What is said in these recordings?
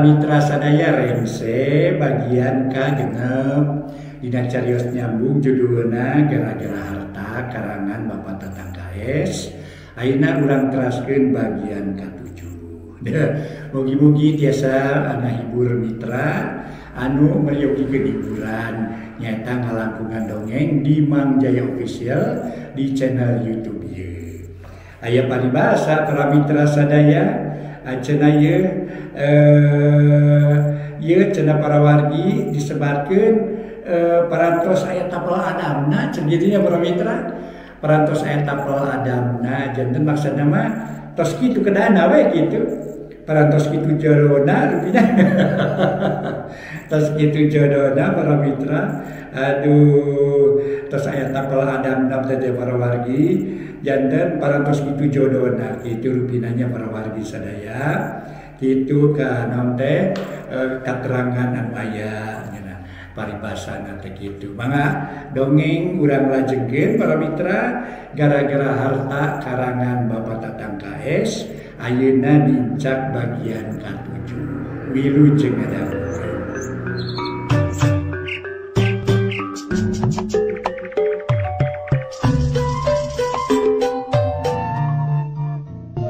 Para mitra sadaya rengse bagian ka-6 dina carios nyambung judulna gara-gara harta karangan Bapak Tatang KS. Ayeuna urang teraskeun bagian ka-7. Mugi-mugi tiasa ngahibur mitra anu meryogikeun hiburan nyaeta ngalangkungan dongeng di Mang Jaya Official di channel YouTube ieu. Aya paribasa para mitra sadaya cenah ieu ieu cenah para wargi disebarkeun parantos aya tapel adamna cenah kitu nya para mitra. Parantos aya tapel adamna janten maksudna mah tos kitu kedana we kitu. Parantos kitu jodona rupina. Tos kitu jodona para mitra. Aduh, tos aya tapel adamna teh para wargi janten parantos kitu jodona kitu rupinanya para wargi sadaya. Kitu ka naon teh katerangan anu aya nya paribasana teh kitu. Mangga dongeng urang lajengkeun para mitra gara-gara harta karangan Bapak Tatang KS ayeuna nincak bagian ka-7. Wilujeng ngadangukeun.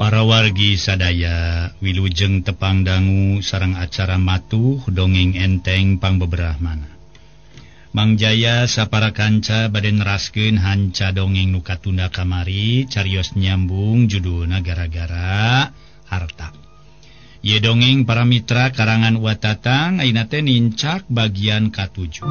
Para wargi sadaya wilujeng tepang dangu sareng acara matuh dongeng enteng pangbeberahmana. Mang Jaya sapara kanca bade neraskeun hanca dongeng nu katunda kamari carios nyambung judulna gara-gara harta. Ieu dongeng para mitra karangan Wa Tatang ayeuna teh nincak bagian ka-7.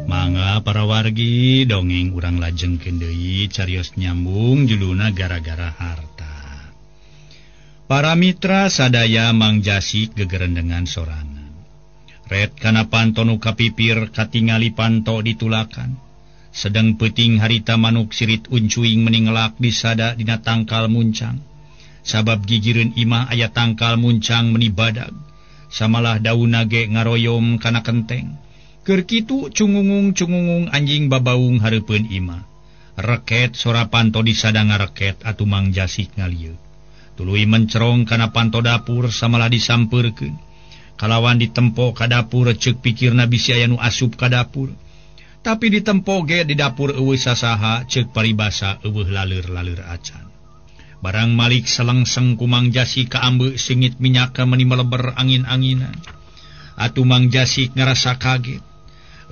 Mangga para wargi dongeng urang lajengkeun deui carios nyambung judulna gara-gara harta. Para mitra sadaya Mang Jasik gegerendengan sorangan. Ret kana panto nu kapipir katingali panto ditulakan. Sedang peuting harita manuk sirit uncuing meningelak disada dina tangkal muncang. Sabab gigireun imah aya tangkal muncang meni badag. Samalah daunna ge ngaroyom kana kenteng. Keur kitu cungungung-cungungung anjing babaung hareupeun imah. Reket sora panto disada ngareket atuh Mang Jasik ngalieu. Tuluy mencerong kana panto dapur samalah disampeurkeun. Kalawan ditempo ka dapur ceuk pikirna bisi aya nu asup ka dapur. Tapi ditempo ge di dapur eueuh sasaha ceuk paribasa eueuh laleur-laleur acan. Barang malik selengseng ku Mang Jasik kaambe singit minyaka meni meleber angin-anginan. Atuh Mang Jasik ngarasa kaget.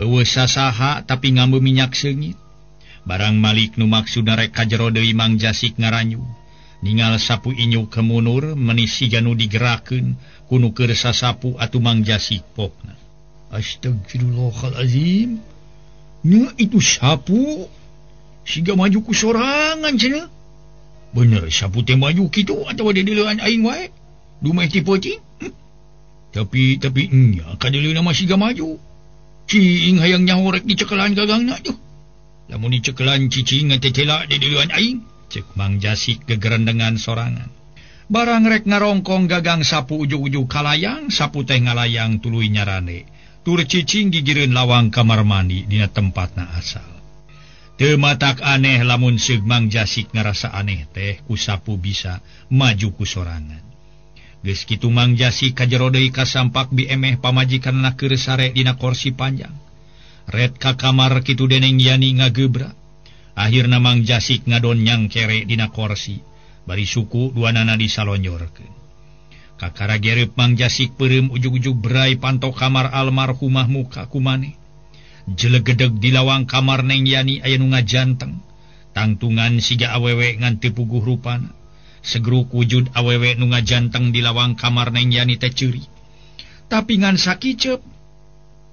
Eueuh sasaha tapi ngambe minyak seungit. Barang malik nu maksudna rek ka jero deui Mang Jasik ngaranyu. Ningal sapu inyuk kemunur meni siga nu digerakeun ku nu keur sasapu atuh Mang Jasik pokna. Astagfirullahalazim. Nya itu sapu siga maju ku sorangan cenah. Bener sapu teh maju kitu atawa dideuleun aing wae. Dumeh ti peuting. Tapi nya kadeuleuna mah siga maju. Cing hayang nyaho rek dicekelan gagangna tuh. Lamun dicekelan cicing teh tela dideuleun aing. Cek Mang Jasik gegerendengan sorangan. Barang rek ngarongkong gagang sapu ujug-ujug kalayang, sapu teh ngalayang tuluy nyarane. Tur cicing gigireun lawang kamar mandi dina tempatna asal. Teu matak aneh lamun seug Mang Jasik ngarasa aneh teh ku sapu bisa maju ku sorangan. Geus kitu Mang Jasik ka jero deui kasampak biemeh pamajikanna keur sare dina korsi panjang. Ret ka kamar kitu deneng Yani ngagebra. Akhirna Mang Jasik ngadon nyangkere dina korsi, bari suku duanana disalonjorkeun. Kakara gereup Mang Jasik peureum ujug-ujug berai panto kamar almarhumah muka kumane. Jelegedeg di lawang kamar Neng Yani aya nu ngajanteng. Tangtungan siga awewe ngan teu puguh rupana. Segruk wujud awewe nu ngajanteng di lawang kamar Neng Yani teh ceurik. Tapi ngan sakiceup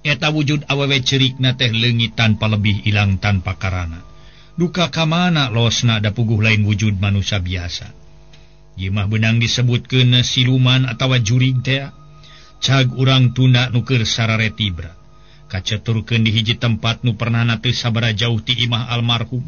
eta wujud awewe ceurikna teh leungit tanpa lebih ilang tanpa karana. Duka kamana losna da puguh lain wujud manusia biasa. Ieu mah beunang disebutkeun siluman atawa jurig teh. Cag urang tunda nu keur sararetibra. Kaceturkeun di hiji tempat nu pernahna teu sabaraha jauh ti imah almarhum.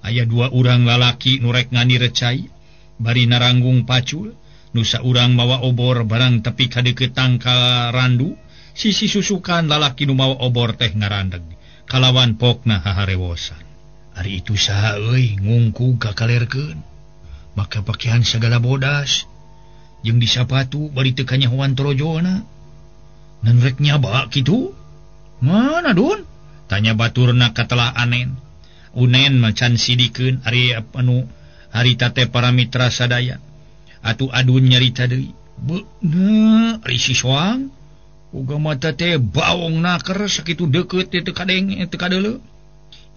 Aya dua urang lalaki nu rek ngani recai, bari naranggung pacul, nu saurang mawa obor barang tepi ka deukeut tangkal randu, sisi susukan lalaki nu mawa obor teh ngarandeg, kalawan pokna haharewosan. Ari itu saha euy ngungkug kakalerkeun. Maka pakaian sagala bodas. Jeung di sapatu bari teu kanyahoan torojona. Nan rek nyaba kitu? Mana Dun? Tanya baturna katelah anen. Unen macan sidikeun ari anu harita teh para mitra sadaya. Atuh Adun nyarita deui. Beuneu ari si Soang uga mata teh baong naker sakitu deukeut teh teu kadeng teu kadeuleu.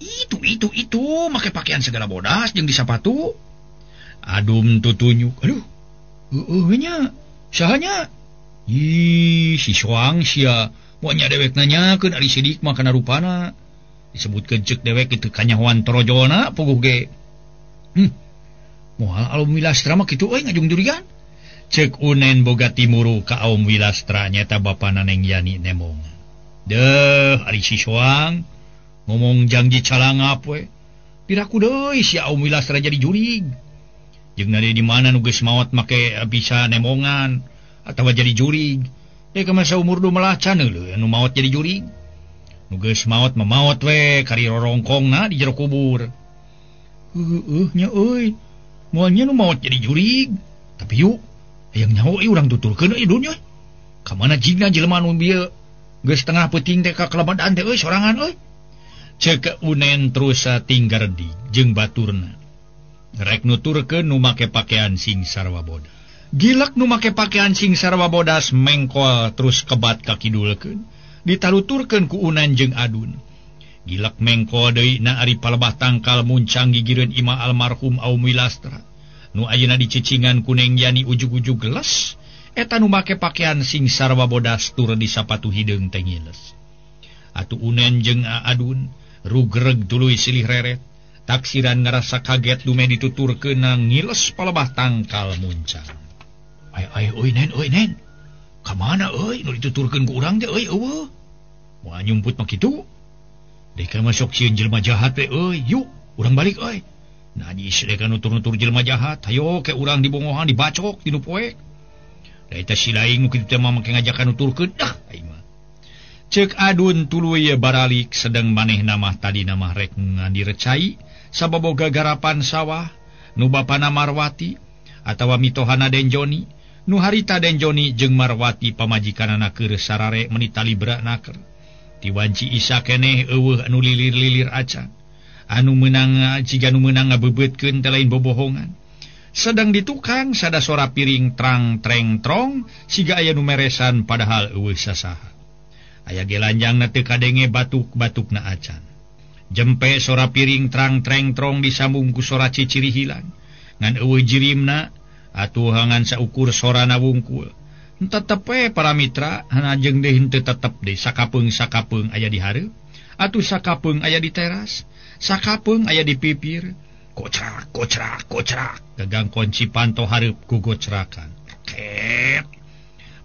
Itu make pakaian segala bodas jeung di sapatu. Adum tutunyuk. Aduh. Heueuh nya. Saha nya? Ih, si Soang sia. Moal nya dewek nanyakeun ari sidik mah kana rupana. Disebutkeun ceuk dewek kitu kanyahoan torojona puguh ge. Moal Aum Wilastra mah kitu euy ngajungjurian. Ceuk Unen boga timuru ka Aum Wilastra nyata bapana Neng Yani nemong. Deuh ari si Soang ngomong janji calangap we. Piraku deui si Aum Wilastra jadi jurig. Jeung nade di mana nu geus maot make bisa nemongan atawa jadi jurig. Deui ka masa umur du melacan leuh anu maot jadi jurig. Nu geus maot mah maot we kari rorongkongna di jero kubur. Heueuh nya euy. Moalnya nu maot jadi jurig. Tapi yuk hayang nyaho euy urang tuturkeun euy dunya. Ka mana jigna jelema nu bieu geus tengah peuting teh ka kelebadaan teh euy sorangan euy. Ceuk Unen terus tinggardi jeung baturna. Rek nuturkeun nu make pakaian sing sarwa bodas. Gilek nu make pakaian sing sarwa bodas mengkol terus kebat ka kidulkeun. Ditaluturkeun ku Unen jeung Adun. Gilek mengkol deui na ari palebah tangkal muncang gigireun imah almarhum Aum Wilastra. Nu ayeuna dicicingan ku Neng Yani ujug-ujug geles, eta nu make pakaian sing sarwa bodas tur di sapatu hideung teh ngiles. Atuh Unen jeung Adun rugreg tuluy silih reret. Taksiran ngarasa kaget dume dituturkeun ngiles palebah tangkal muncang. Ay ay euy Nen euy Nen. Ka mana euy nu dituturkeun ku urang teh euy eueuh. Moal nyumput mah kitu. Deka masuk sieun jelema jahat we euy, yuk urang balik euy. Najis deka nutur-nutur jelema jahat, hayo ke urang dibongohan dibacok ti nu poek. Da eta si laing nu kitu teh mah make ngajakan nuturkeun dah aing mah. Ceuk Adun tuluy baralik sedang manehna mah tadina mah rek ngadirecai sababoga garapan sawah nu bapana Marwati atawa mitohana Den Joni nu harita Den Joni jeung Marwati pamajikanana keur sarare meni talibra naker. Ti wanci Isa keneh eueuh anu lilir-lilir acan anu meunang jiga nu meunang ngabebeutkeun teh lain bobohongan. Sedang di tukang sada sora piring trang treng trong siga aya nu meresan padahal eueuh sasaha. Aya ge lanjangna teu kadenge batuk-batukna acan. Jempe sora piring trang treng trong disambung ku sora ciciri hilang. Ngan eueuh jirimna atuh ngan saukur sorana wungkul. Tetep we para mitra hana jeung deui henteu tetep deui sakapeung-sakapeung aya di hareup atuh sakapeung aya di teras, sakapeung aya di pipir. Kocrak kocrak kocrak gagang kunci panto hareup ku gocrakan. Ket.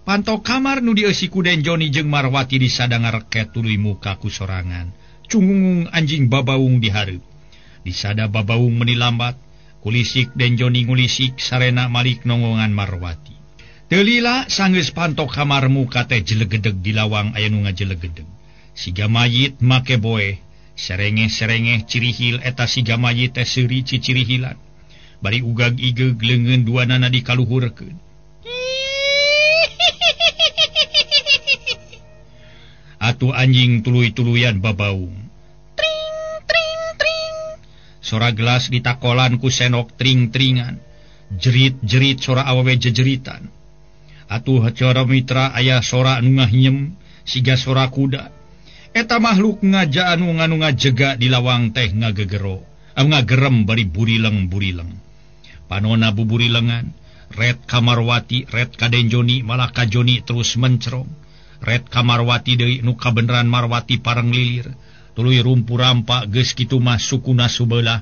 Panto kamar nu dieusi ku Den Joni jeung Marwati disadang reket tuluy muka ku sorangan. Cungungung anjing babaung di hareup. Disada babaung meni lambat, kulisik Den Joni ngulisik sarena malik nongongan Marwati. Teu lila sanggeus panto kamar muka teh jelegedeg di lawang aya nu ngajelegedeg. Siga mayit make boeh, serengeh-serengeh cirihil eta siga mayit teh seuri cicirihilan. Bari ugag igeug leungeun duanana dikaluhurkeun. Atuh anjing tuluy-tuluyan babaung. Tring tring tring. Sora gelas ditakolan ku senok tring-tringan. Jerit-jerit sora awewe jejeritan. Atuh cara mitra aya sora anu ngahnyem siga sora kuda. Eta makhluk ngaja anu nganu ngajega di lawang teh ngagegero. Ngagerem bari burileng-burileng. Panona buburilengan, ret ka Marwati, ret ka Den Joni, malah ka Joni terus mencerong. Ret ka Marwati deui nu kabeneran Marwati pareng lilir. Tuluy rumpu rampa geus kitu mah sukuna subelah.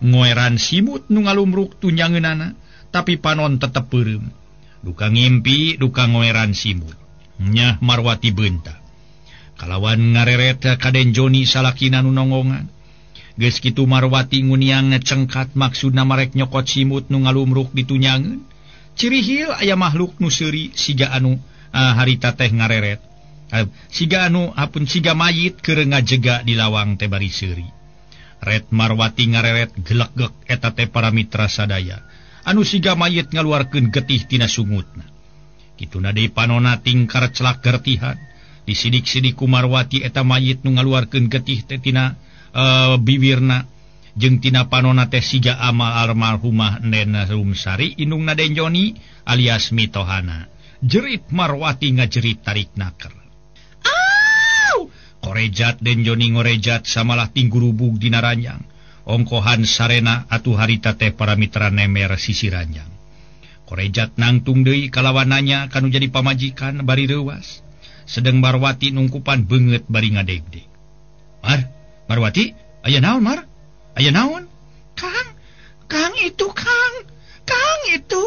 Ngoeran simut nu ngalumruk tunjangeunana, tapi panon tetep peureum. Duka ngimpi, duka ngoeran simut. Nyah Marwati beunta. Kalawan ngareret ka Den Joni salakina nu nongongan. Geus kitu Marwati nguniang ngecengkat maksudna marek nyokot simut nu ngalumruk ditunyangeun. Cirihil aya makhluk nu seuri siga anu harita teh ngareret. Siga anu apun siga mayit keur ngajega di lawang teh bari seuri. Ret Marwati ngareret gelegeg eta teh para mitra sadaya. anu siga mayit ngaluarkeun getih tina sungutna. Kituna deui panona tingkar celak gertihan. Disidik-sidik ku Marwati eta mayit nu ngaluarkeun getih teh tina bibirna jeung tina panona teh siga amal almarhumah Nen Rumsari indungna Den Joni alias mitohana. Jerit Marwati ngajerit tarik naker. Au! Korejat Den Joni ngorejat samalah tinggurubug dina ranjang. Ongkohan sarena atuh harita teh para mitra nemer sisi ranjang. Korejat nangtung deui kalawan nanya kanu jadi pamajikan bari reuwas. Sedeng Marwati nungkupan beungeut bari ngadegdeg. Mar, Marwati, aya naon Mar? Aya naon? Kang, Kang itu Kang, Kang itu.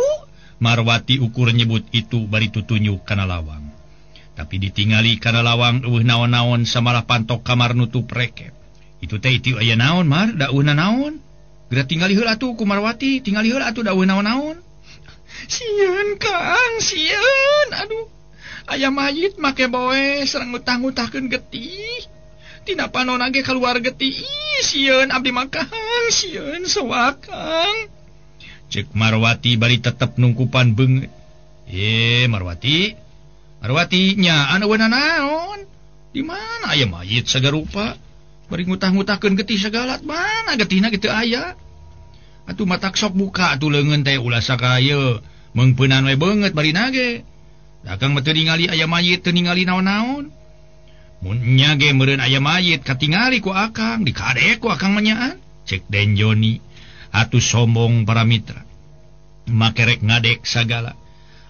Marwati ukur nyebut itu bari tutunyuk kana lawang. Tapi ditingali kana lawang eueuh naon-naon samalah pantok kamar nutup rekep. Itu teh itu aya naon Mar, da eueuh naon? Geura tingali heula atuh ku Marwati, tingali heula atuh da eueuh naon-naon. Sieun Kang, sieun. Aduh. Aya mayit make boe sareng ngutah-ngutahkeun getih. Tina panona ge kaluar getih. Ih, sieun abdi mah Kang, sieun soak Kang. Cek Marwati bari tetep nungkupan beungeut. Marwati. Marwati nya anu eueuh naon? Di mana aya mayit sagarupa? Bari ngutah-ngutahkeun getih sagala, mana getihna kitu aya? Atuh matak sok buka atuh leungeun teh ulah sakaya meungpeunan we beungeut bari nage. Dakang mah teu ningali aya mayit, teu ningali naon-naon. Mun nya ge meureun aya mayit katingali ku akang, dikadek ku akang mah nyaan. Cek Den Joni atuh sombong para mitra. Makerek ngadek sagala.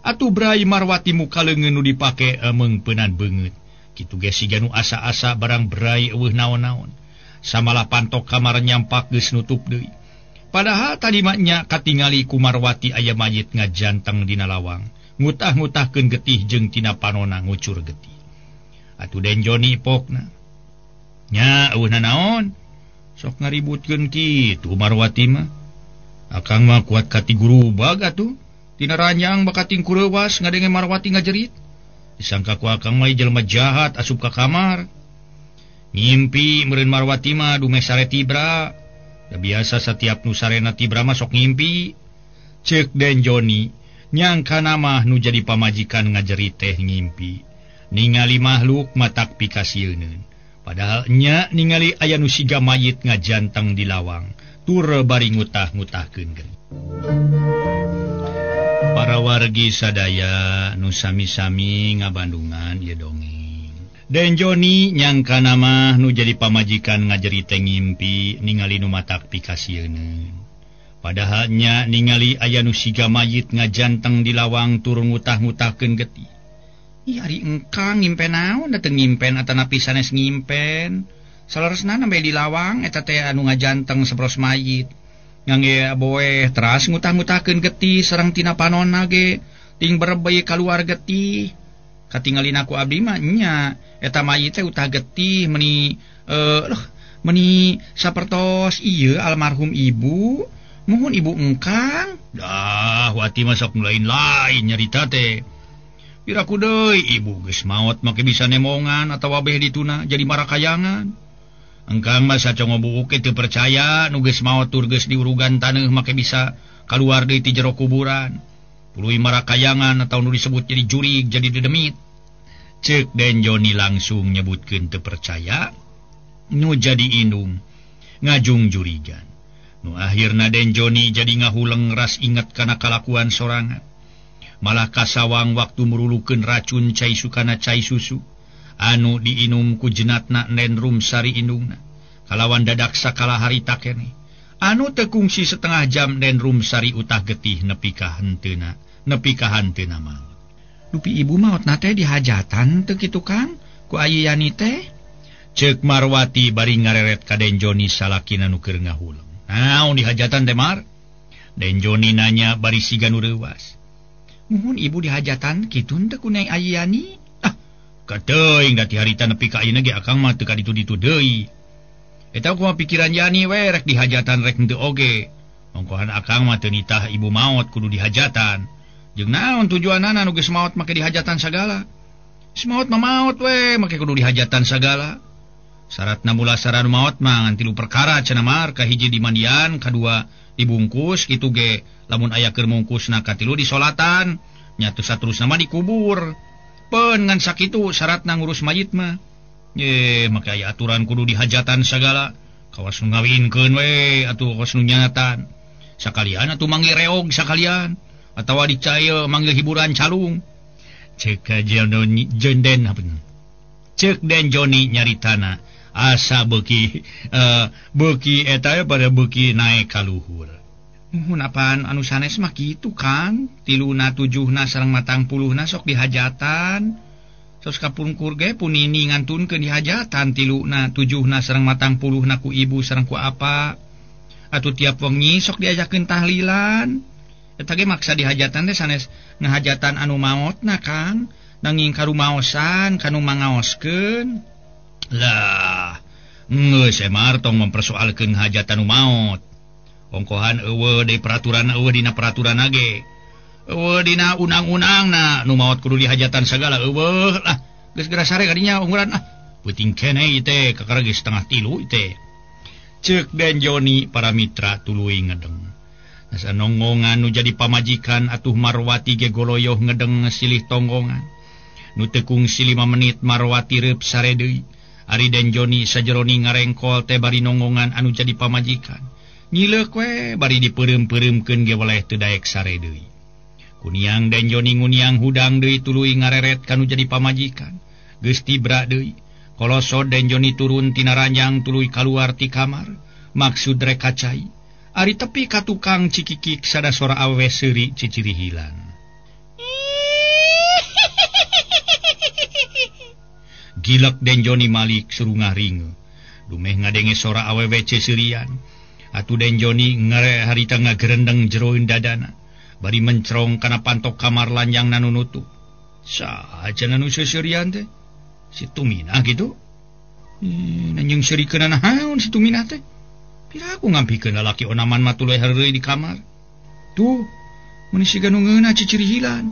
Atuh brai Marwati muka leungeun nu dipake meungpeunan beungeut. Kitu ge siga nu asa-asa barang brai eueuh naon-naon. Samalah pantok kamar nyampak geus nutup deui. Padahal tadi mah nya katingali ku Marwati aya mayit ngajanteng dina lawang. Ngutah-ngutahkeun getih jeung tina panona ngucur getih. Atuh Den Joni pokna. Nya eueuh naon? Sok ngaributkeun kitu Marwati mah. Akang mah kuat katigurubag atuh. Tina ranjang bakating kureuwas ngadenge Marwati ngajerit. Disangka ku akang mah jelema jahat asup ka kamar. Ngimpi meureun Marwati mah dumeh sare tibra. Da biasa setiap nu sarena tibra mah sok ngimpi. Ceuk Den Joni nyangka mah nu jadi pamajikan ngajerit teh ngimpi. Ningali makhluk matak pikasieuneun. Padahal nya ningali aya nu siga mayit ngajanteng di lawang. Tur bari ngutah-ngutahkeun geuning. Para wargi sadaya nu sami-sami ngabandungan ieu dongeng. Den Joni nyangka mah nu jadi pamajikan ngajerit teh ngimpi ningali nu matak pikasieuneun. Padahal nya ningali aya nu siga mayit ngajanteng di lawang tur ngutah-ngutahkeun getih. Ih ari engkang ngimpen naon da teu ngimpen atanapi sanes ngimpen. Saleresna nembe di lawang eta teh anu ngajanteng sabros mayit. Ngangge boeh teras ngutah-ngutahkeun getih sareng tina panonna ge ting berebey kaluar getih. Katingalina ku abdi mah nya eta mayit teh utah getih meni meni sapertos ieu almarhum ibu. Muhun ibu engkang. Dah Wati mah sok lain-lain nyarita teh. Piraku deui ibu geus maot make bisa nemongan atawa beh dituna jadi marakayangan. Engkang mah sacongo buuk teu percaya nu geus maot tur geus diurugan taneuh make bisa kaluar deui ti jero kuburan. Tuluy marakayangan atau nu disebut jadi jurig jadi dedemit. Ceuk Den Joni langsung nyebutkeun teu percaya nu jadi indung ngajung jurigan. Nu akhirna Den Joni jadi ngahuleng ras inget kana kalakuan sorangan. Malah kasawang waktu merulukeun racun cai sukana cai susu anu diinum ku jenatna Nen Rumsari indungna. Kalawan dadak sakala harita keneh. Anu teu kungsi setengah jam Den Rumsari utah getih nepi ka henteuna, nepi ka hanteuna maot. Dupi ibu maotna teh dihajatan teu kitu Kang ku Ayi Yani teh. Ceuk Marwati bari ngareret ka Den Joni salakina nu keur ngahuleng. Naon dihajatan teh Mar? Den Joni nanya bari siga nu reuwas. Muhun ibu dihajatan kitu teu ku Neng Ayi Yani? Ah, kateuing da ti harita nepi ka ayeuna ge akang mah teu ka ditu-ditu deui. Eta kumaha pikiran Yani we rek dihajatan rek henteu oge. Ongkohan akang mah teu nitah ibu maot kudu dihajatan. Jeung naon tujuanana nu geus maot make dihajatan sagala? Geus maot mah maot we make kudu dihajatan sagala. Syaratna mulasaran maot mah ngan 3 perkara cenah Mar, kahiji dimandian, kadua dibungkus kitu ge lamun aya keur mungkusna, katilu disolatan, nya teu saterusna mah dikubur. Peun ngan sakitu syaratna ngurus mayit mah. Ye, make aya aturan kudu dihajatan sagala. Kawas nu ngawinkeun we atuh kawas nu nyatan. Sakalian atuh manggil reog sakalian atawa dicaya manggil hiburan calung. Cek jenden cek Den Joni nyaritana asa beuki beuki eta pada beuki naek ka luhur. Muhun apaan anu sanes mah kitu Kang, 3 na 7 na sareng 40 na sok dihajatan. Tos kapungkur ge punini ngantunkeun dihajatan 3 na 7 na sareng 40 na ku ibu sareng ku apa. Atuh tiap wengi sok diajakeun tahlilan. Eta ge maksa dihajatan teh sanes ngahajatan anu maotna Kang, nanging karumaosan kanu mangaoskeun. Lah, geus Mar tong mempersoalkeun hajatan nu maot. Ongkohan eueuh deui peraturan eueuh dina peraturan ge. Eueuh dina undang-undangna nu maot kudu dihajatan sagala eueuh lah. Geus geura sare kadinya ungguran ah. Peuting keneh ieu teh kakara geus 2:30 teh. Ceuk Den Joni para mitra tuluy ngedeng. Asa nonggongan nu jadi pamajikan atuh Marwati ge goloyoh ngedeng silih tonggongan. Nu teu kungsi 5 menit Marwati reup sare deui. Ari Den Joni sajeroni ngarengkol teh bari nonggongan anu jadi pamajikan. Nyileuk we bari dipeureum-peureumkeun ge weleh teu daek sare deui. Kuniang Den Joni nguniang hudang deui tuluy ngareret kanu jadi pamajikan. Geus tibra deui. Kolosod Den Joni turun tina ranjang tuluy kaluar ti kamar. Maksud rek ka cai. Ari tepi ka tukang cikikik sada sora awewe seuri cicirihilan. Gilek Den Joni malik surungah ringe. Dumeh ngadenge sora awewe ceceurian. Atuh Den Joni ngare harita ngagerendeng jeroeun dadana. Bari mencrong kana pantok kamar lanjang nanu nutup. Saha cenah nu seuseurian teh? Si Tuminah kitu. Nanyeung seurikeun naon si Tuminah teh? Pira aku ngampikeun lalaki onaman mah tuluy heureuy di kamar. Tuh, mun siga nu ngeunah cicirihilan.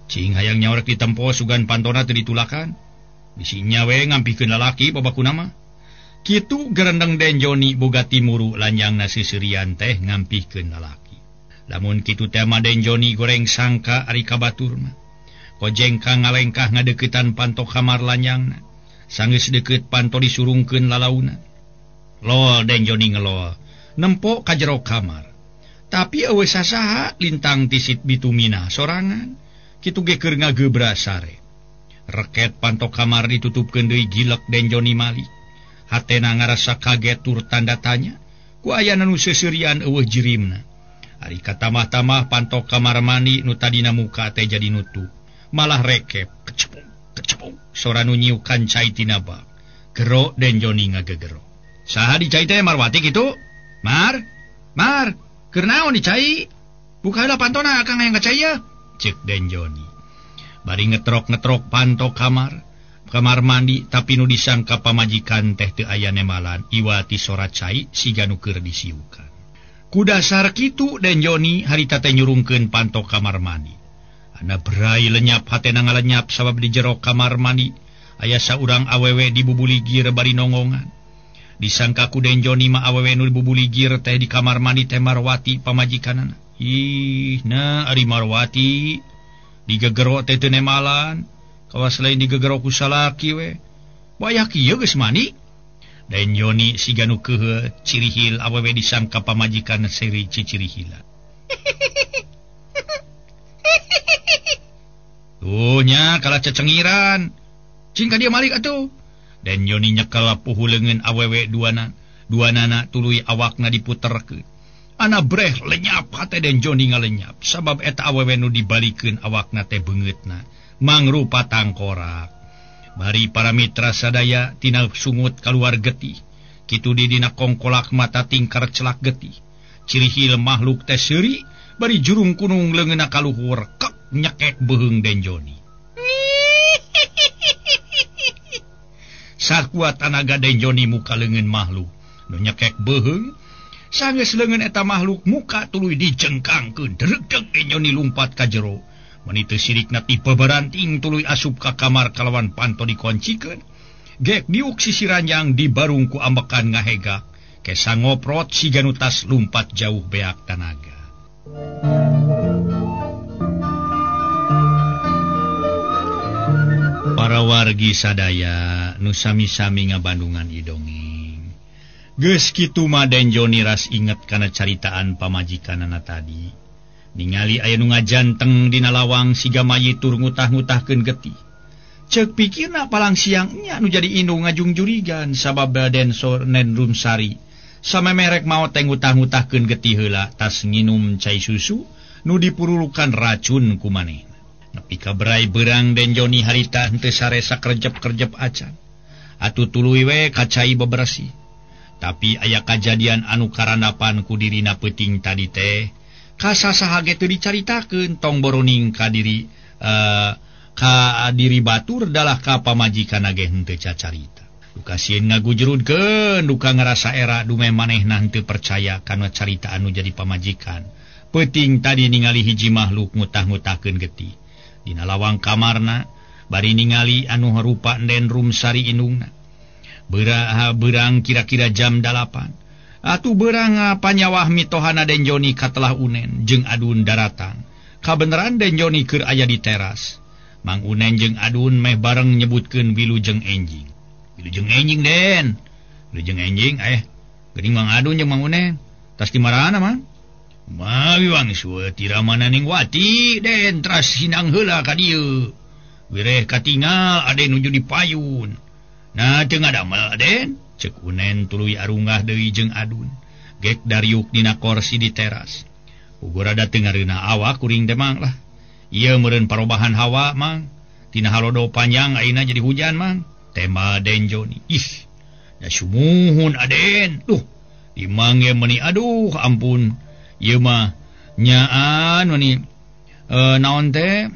Cing hayang nyaorek ditempo sugan pantona teu ditulakan. Bisi nya we ngampikeun lalaki babakuna mah. Kitu gerendeng Den Joni boga timuru lanjangna seuseurian teh ngampikeun lalaki. Lamun kitu teh mah Den Joni goreng sangka ari ka batur mah. Kojengka ngalengkah ngadeuketan panto kamar lanjangna. Sanggeus deukeut panto disurungkeun lalauna. Lol Den Joni ngelol, nempo ka jero kamar. Tapi eueuh sasaha lintang tisit bitumina sorangan. Kitu ge keur ngagebra sare. Reket panto kamar ditutupkeun deui gilek Den Joni malik. Hatena ngarasa kaget tur tanda tanya, ku aya nu seuseurian eueuh jirimna. Ari katamah-tamah panto kamar mandi nu tadina muka teh jadi nutup. Malah rekep kecepung kecepung sora nu nyiukan cai tina bak. Gero Den Joni ngagegero. Saha dicai teh Marwati kitu? Mar, Mar, keur naon dicai? Buka heula pantona akang hayang ka cai ye. Ceuk Den Joni. Bari ngetrok-ngetrok panto kamar mandi tapi nu disangka pamajikan teh teu aya nemalan iwati sora cai siga nu keur disiukan. Ku dasar kitu Den Joni harita teh nyurungkeun panto kamar mandi. Ana berai lenyap hatena ngalenyap sabab di jero kamar mandi aya saurang awewe dibubuligir bari nongongan. Disangka ku Den Joni mah awewe nu dibubuligir teh di kamar mandi teh Marwati pamajikanana. Ih, nah ari Marwati digegero teh teu nemalan, kawas lain digegero ku salaki we. Wayah kieu geus mandi. Den Joni siga nu keuheuh cirihil awewe disangka pamajikan seuri cicirihila. Tuh nya kalah cecengiran. Cing ka dieu malik atuh. Den Joni nyekel puhu leungeun awewe duanana tuluy awakna diputerkeun. Ana breh lenyap hate Den Joni ngalenyap sabab eta awewe nu dibalikeun awakna teh beungeutna mangrupa tangkorak. Bari para mitra sadaya tina sungut kaluar getih. Kitu di dina kongkolak mata tingkar celak getih. Cirihil makhluk teh seuri bari jurung kunung leungeunna kaluhur kek nyekek beuheung Den Joni. Sakuat tanaga Den Joni muka leungeun makhluk nu nyekek beuheung. Sanggeus leungeun eta makhluk muka tuluy dijengkangkeun. Dregdeg Den Joni lumpat ka jero. Meni teu sirikna tipe baranting tuluy asup ka kamar kalawan panto dikoncikeun. Gek diuk sisi ranjang dibarung ku ambekan ngahegak. Kesa ngoprot siga nu tas lumpat jauh beak tanaga. Para wargi sadaya nu sami-sami ngabandungan idongeng. Geus kitu mah Den Joni ras inget kana caritaan pamajikanana tadi. Ningali aya nu ngajanteng dina lawang siga mayit tur ngutah-ngutahkeun getih. Ceuk pikirna palang siangnya nu jadi indung ngajungjurigan sabab Den Nen Rumsari samemerek maot teh ngutah-ngutahkeun getih heula tas nginum cai susu nu dipurulukan racun ku manehna. Nepi ka berai beurang Den Joni harita henteu saresa kerjep-kerjep acan. Atuh tuluy we ka cai bebersih. Tapi aya kajadian anu karandapan ku dirina peuting tadi teh kasasaha ge teu dicaritakeun tong boroning ka diri ka diri batur dalah ka pamajikan ge henteu cacarita. Duka sieun ngagujrudkeun duka ngarasa era dumeh manehna henteu percaya kana carita anu jadi pamajikan. Peuting tadi ningali hiji makhluk ngutah-ngutahkeun getih dina lawang kamarna bari ningali anu rupa Den Rumsari indungna. Berang kira-kira jam 8. Atuh berang panyawah mitohana Den Joni katelah Unen jeung Adun daratang. Kabeneran Den Joni keur aya di teras. Mang Unen jeung Adun meh bareng nyebutkeun wilujeng enjing. Wilujeng enjing Den. Wilujeng enjing geuning Mang Adun jeung Mang Unen. Tas di marana Mang? Mawi wangsul tiramana ning wati Den teras hinang heula ka dieu. Wireh katingal Aden nuju di payun. Nah teu ngadamel Aden, cek Unen tuluy arungah deui jeung Adun. Gek dariuk dina korsi di teras. Ugur rada teu ngareunah awak kuring teh Mang lah. Ieu meureun parobahan hawa Mang. Tina halodo panjang ayeuna jadi hujan Mang. Tema Den Joni. Ih, da sumuhun Aden. Duh, imang ge meuni aduh ampun. Ieu mah nyaan meuni naon teh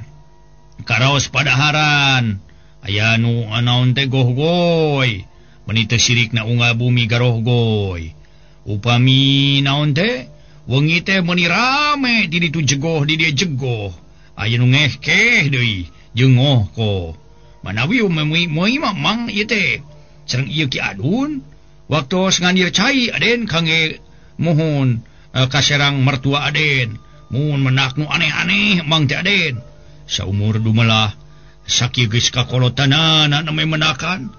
karaos padaharan. Aya nu naon teh gohgoy meuni teu sirikna unggal bumi garohgoy. Upami naon teh wengi teh meuni rame di ditu jegoh di dieu jegoh. Aya nu ngehkeh deui jeung ngohkoh. Manawi moe mah Mang ieu teh sareng ieu Ki Adun waktos ngandir cai Aden kangge muhun kaserang mertua Aden. Mun menak nu aneh-aneh Mang teh Aden. Saumur dumelah sakieu geus kakolotanana namanya menakan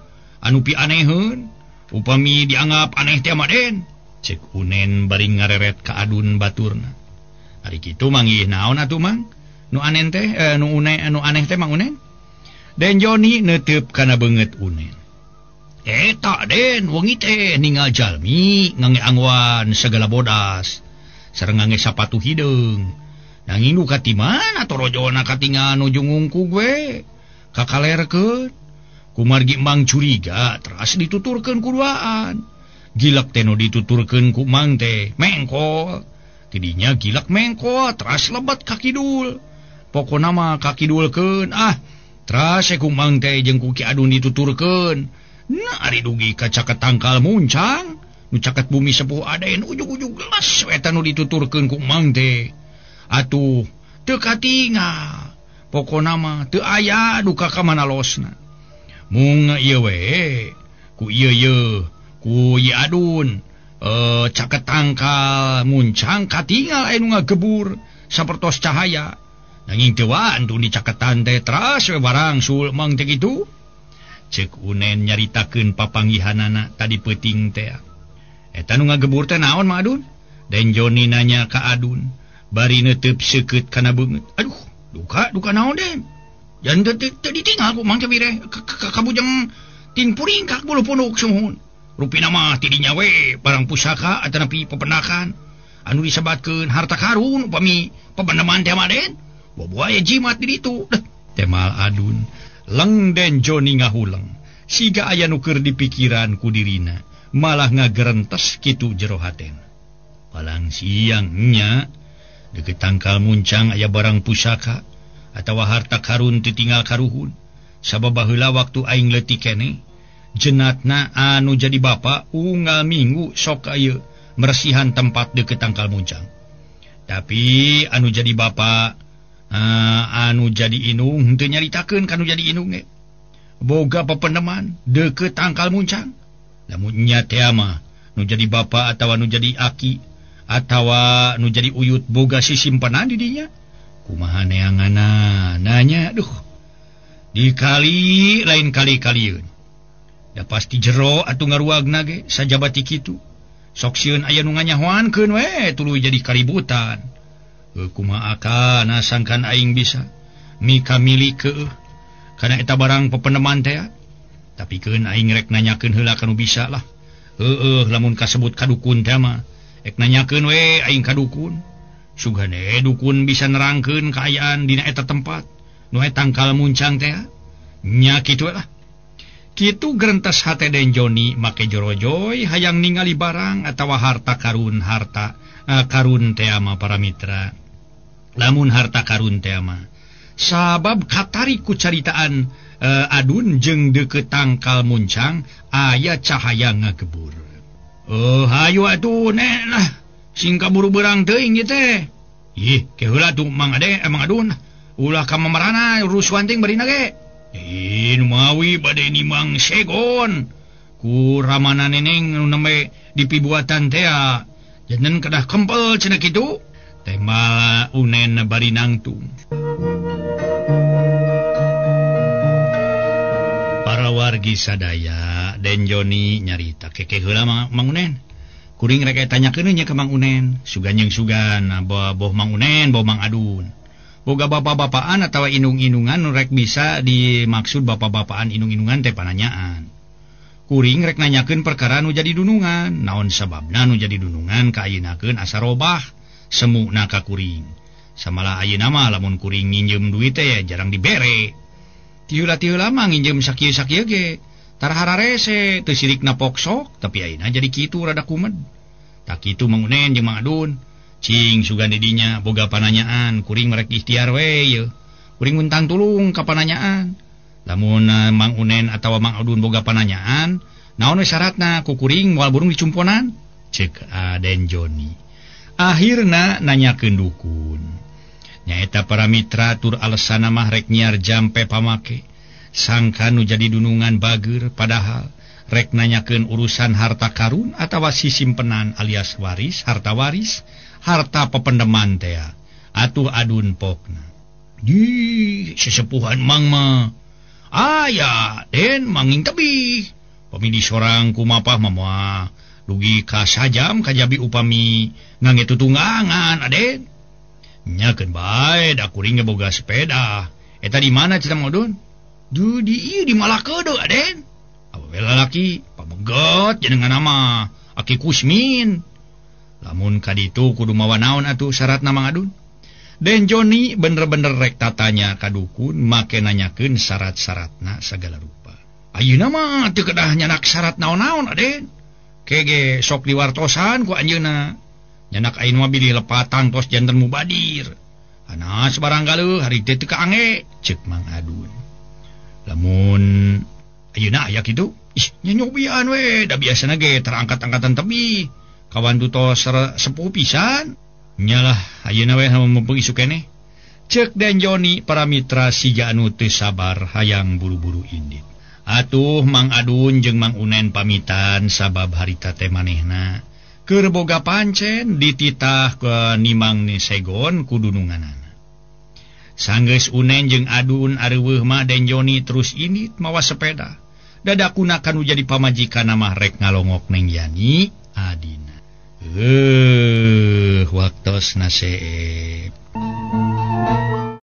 anu pianeheun upami dianggap aneh teh mah Den. Cek Unen bari ngareret ka Adun baturna. Ari kitu manggih naon atuh Mang? Nu aneh teh nu aneh teh Mang Unen. Den Joni neuteup kana beungeut Unen. Eta Den wengi teh ningal jalmi ngange angwan segala bodas sareng ngange sapatu hideung. Nanging duka ti mana torojona katingal nuju ngungkug we. Kakalerkeun kumargi Mang curiga teras dituturkeun ku duaan. Gilak teh nu dituturkeun ku Mang teh mengkol. Tidinya gilak mengkol teras lebat ka kidul. Pokona mah ka kidulkeun ah teras ku Mang teh jeung ku Ki Adun dituturkeun. Nah ari dugi ka caket tangkal muncang nu caket bumi sepuh Aden ujug-ujug gelas eta nu dituturkeun ku Mang teh. Atuh teu katingal. Pokona mah teu aya duka ka mana losna. Mung ieu we ku ieu ye ku ieu Adun caket tangkal muncang katingal aya nu ngagebur sapertos cahaya. Nanging teu waantu dicaketan teh teras we barangsul Mang teh kitu. Cek Unen nyaritakeun papanggihanana tadi peuting teh. Eta nu ngagebur teh naon Mang Adun? Den Joni nanya ka Adun bari neuteub seukeut kana beungeut. Aduh, duka naon Den? Jan teu ditinggal ku Mang teh wireh kabujeng ting puringkak bulu punduk sumuhun. Rupina mah tidinya we barang pusaka atanapi pependakan anu disebatkeun harta karun upami pependeman teh mah Den. Bobo aya jimat di ditu. Temal Adun leng Den Joni ngahuleng siga aya nu keur dipikiran ku dirina malah ngagerentes kitu jero hatena. Palang siang nya deukeut tangkal muncang aya barang pusaka atawa harta karun titinggal karuhun. Sabab baheula waktu aing leutik keneh jenatna anu jadi bapa unggal minggu sok ieu meresihan tempat deukeut tangkal muncang. Tapi anu jadi bapa anu jadi inung henteu nyaritakeun ka nu jadi inung ge. Boga pependeman deukeut tangkal muncang. Lamun nya teh mah nu jadi bapa atawa nu jadi aki atawa nu jadi uyut boga sisimpenan di dinya. Kumaha neanganna nanya duh. Dikali lain kali-kalieun. Da pasti jero atuh ngaruagna ge sajabati kitu. Sok sieun aya nu nganyahoankeun we tuluy jadi kaributan. Kumaha akana sangkan aing bisa mika milik keueuh kana eta barang pependeman teh. Tapi keun aing rek nanyakeun heula ka nu bisa lah. Heueuh lamun kasebut ka dukun teh mah rek nanyakeun we aing ka dukun. Sugane dukun bisa nerangkeun kaayaan dina eta tempat nu tangkal muncang teh. Nya kitu lah. Kitu gerentes hate Den Joni make jorojoy hayang ningali barang atawa harta karun harta karun teh mah para mitra. Lamun harta karun teh mah sabab katarik ku caritaan Adun jeung deukeut tangkal muncang aya cahaya ngagebur. Hayu atuh nek lah sing kaburu beurang teuing ieu teh. Ih, ke heula tuh Mang Ade, Mang Adun. Ulah ka mamarana rusuhan ting barina ge. Ih, nu mawi bade nimang segon. Ku ramana neneng nu nembe dipibuatan teh. Janten kedah kempel cenah kitu. Tembal Unen bari nangtung. Para wargi sadaya Den Joni nyarita keke heula Mang Unen. Kuring rek tanyakeun nya ka Mang Unen, sugan jeung sugan boh Mang Unen, boh Mang Adun. Boga bapak-bapaan atawa inung-inungan nu rek bisa dimaksud bapak-bapaan inung-inungan teh pananyaan. Kuring rek nanyakeun perkara nu jadi dunungan, naon sababna nu jadi dunungan ka ayeuna-keun asa robah semuna ka kuring. Samalah ayeuna mah lamun kuring nginjem duit teh jarang dibere. Tiheula-tiheula mah nginjem sakieu-sakieu ge tara hararese teu sirikna poksok, tapi ayeuna jadi kitu rada kumed. Tak kitu Mang Unen jeung Mang Adun. Cing sugan di dinya boga pananyaan, kuring merek ikhtiar we ye. Kuring muntang tulung ka pananyaan. Lamun Mang Unen atawa Mang Adun boga pananyaan, naon we syaratna ku kuring moal burung dicumponan? Ceuk Den Joni. Akhirna nanyakeun dukun. Nyaeta para mitra tur alesana mah rek nyiar jampe pamake. Sangka nu jadi dunungan bager padahal rek nanyakeun urusan harta karun atawa sisimpenan alias waris, harta waris, harta pependeman teh. Atuh Adun pokna. Di sesepuhan Mang mah. Aya, Den manging tebih. Pamili sorang kumapah mah dugi ka sajam kajabi upami ngangge tutunggangan Aden. Nyakeun bae da kuring ge boga sepeda. Eta di mana cenah Mang Adun? Du di ieu di Malakedo Aden. Awewe lalaki pameget jenengan mah Aki Kusmin. Lamun ka ditu kudu mawa naon atuh syaratna Mang Adun? Den Joni bener-bener rek tatanya ka dukun make nanyakeun syarat-syaratna sagala rupa. Ayeuna mah teu kedah nyanak syarat naon-naon Aden. Kege sok diwartosan ku anjeunna. Nyanak ayeuna mah bilih lepatan tos janten mubadir. Anas barang galeuh hari teh teu kaange ceuk Mang Adun. Lamun ayeuna aya kitu, ih nya nyobian we da biasana ge terangkat-angkatan tebih. Kawan tos sepuh pisan. Nyalah ayeuna we mumpung isuk keneh. Ceuk Den Joni para mitra siga anu teu sabar hayang buru-buru indit. Atuh Mang Adun jeung Mang Unen pamitan sabab harita teh manehna keur boga pancen dititah ke nimang ni segon ku dununganana. Sanggeus Unen jeung Adun areuweuh mah Den Joni terus indit mawa sepeda. Dadakuna kanu jadi pamajikan mah rek ngalongok Neng Yani adina. Waktosna seep.